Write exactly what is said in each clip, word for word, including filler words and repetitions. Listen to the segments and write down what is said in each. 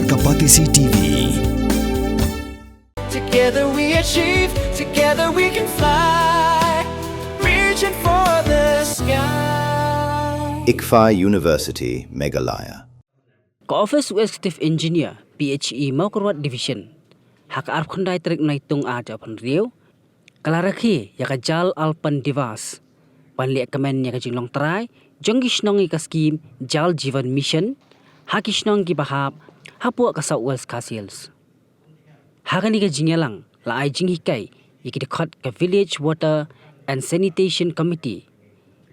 Ka Batesi T V. Together we achieve, together we can fly. Reaching for the sky. ICFAI University, Meghalaya. Ka Office u Executive Engineer, P H E Mawkyrwat Division, ha ka arphew khyndai tarik Naitung arhajar arphew hynriew, ka la rakhe ïa ka Jal Arpan Diwas ban leh kmen ïa ka jinglong trai jong ki shnong ïa ka skhim Jal Jeevan Mission ha ki shnong kiba hap hapoh ka South West Khasi Hills. Ha kane ka jingïalang la ai jinghikai ïa ki dkhot ka Village Water and Sanitation Committee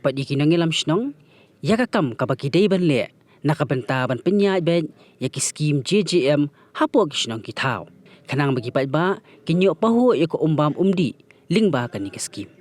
bad ïa ki nongïalam shnong ïa ka kam kaba ki dei ban leh na ka bynta ban pynïaid beit ïa ki skhim J J M hapoh ki shnong ki thaw, khnang ba ki paidbah kin ïoh pahuh ïa ka um bam um dih lyngba kane ka skhim.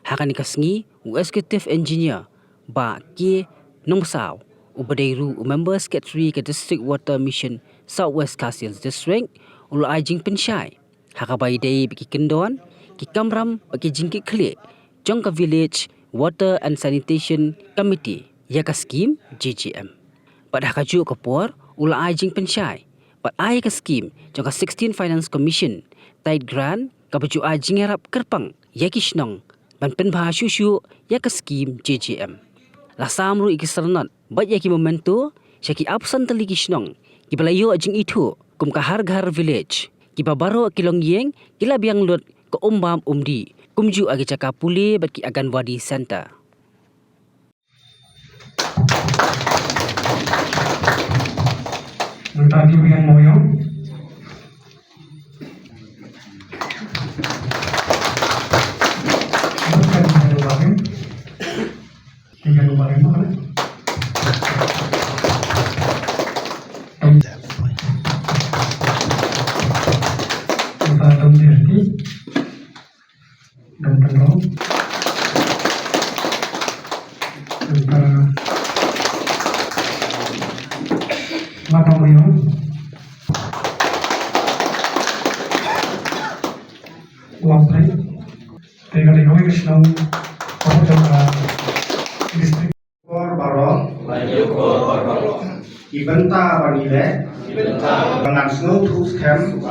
Ha kane ka sngi u Executive Engineer Bah K Nongbsap, uba dei ruh u Member Secretary ka District Water Mission South West Khasi Hills District, u la ai jingpynshai ha kaba ïadei bad ki kyndon, ki kamram bad ki jingkitkhlieh jong ka Village Water and Sanitation Committee ïa ka skhim J J M. Bad ha kajuh ka por u la ai jingpynshai bad ai ïa ka skhim jong ka sixteen Finance Commission Tied Grant kaba ju ai jingïarap kyrpang ïa ki shnong ban pynbha shuh shuh ïa ka skhim J J M. La sam ruh ïa ki syrnod bad ïa ki memento sha ki arphew san tylli ki shnong kiba la ïoh jingithuh kum ka Har Ghar Village, kiba baroh ki longïing ki la biang lut ka um bam um dih, kumjuh ha ki jaka pule bad ki Anganwadi Centre. Nangta ki biang mo ïong. Bukan biang barim. Biang barim mo kan? Nangta tom dirti. Dong Tendrong. Dong Tara. Matong Riung. Wang Prei. Tega di Hoi Shnong. Kong Jong District. Kor baroh. Ki bynta ba ngi leh. Ba ngan sngewthuh skhem.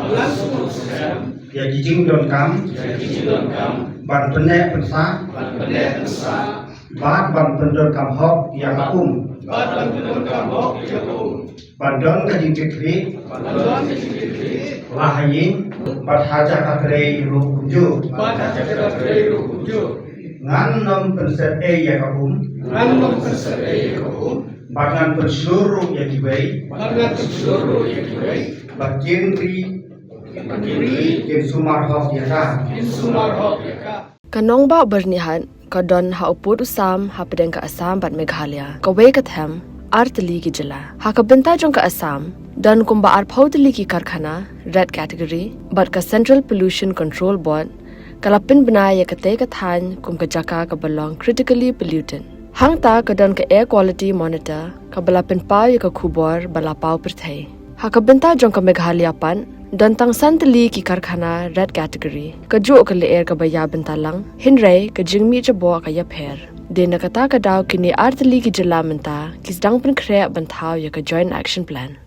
Ïa ki jingdonkam. Ban pynneh pynsah. Bad ban pyndonkam hok ïa ka um. Ban don ka jingkitkhlieh. La ha ïing. Bad ha jaka trei ruh kumjuh. Ngan nym pynset ei ïa ka um. Ngan nym pynset ei ïa ka um. Bad ngan pynshlur ruh ïa kiwei. Bad ngan pynshlur ruh ïa kiwei. Bad kin ri. Bad kin ri. Kin sumar hok ïa ka. Kin sumar hok ïa ka. Ka nongbah Byrnihat ka don ha u pud u sam hapdeng ka Assam bad Meghalaya. Kawei ka them, ar tylli ki jylla. Ha ka bynta jong ka Assam, don kumba arphew tylli ki karkhana, red category, bad ka Central Pollution Control Board ka la pynbna ïa katei ka thaiñ kum ka jaka kaba long critically polluted. Hangta ka don ka Air Quality Monitor kaba la pynpaw ïa ka khubor ba la paw pyrthei. Ha ka bynta jong ka Meghalaya pat, don tang san tylli ki karkhana red category. Kajuh ka lyer kaba ïa bynta lang, hynrei ka jingmih jaboh ka ïapher. Dei na kata ka daw kine ar tylli ki jylla mynta ki sdang pynkhreh ban thaw ïa ka Joint Action Plan.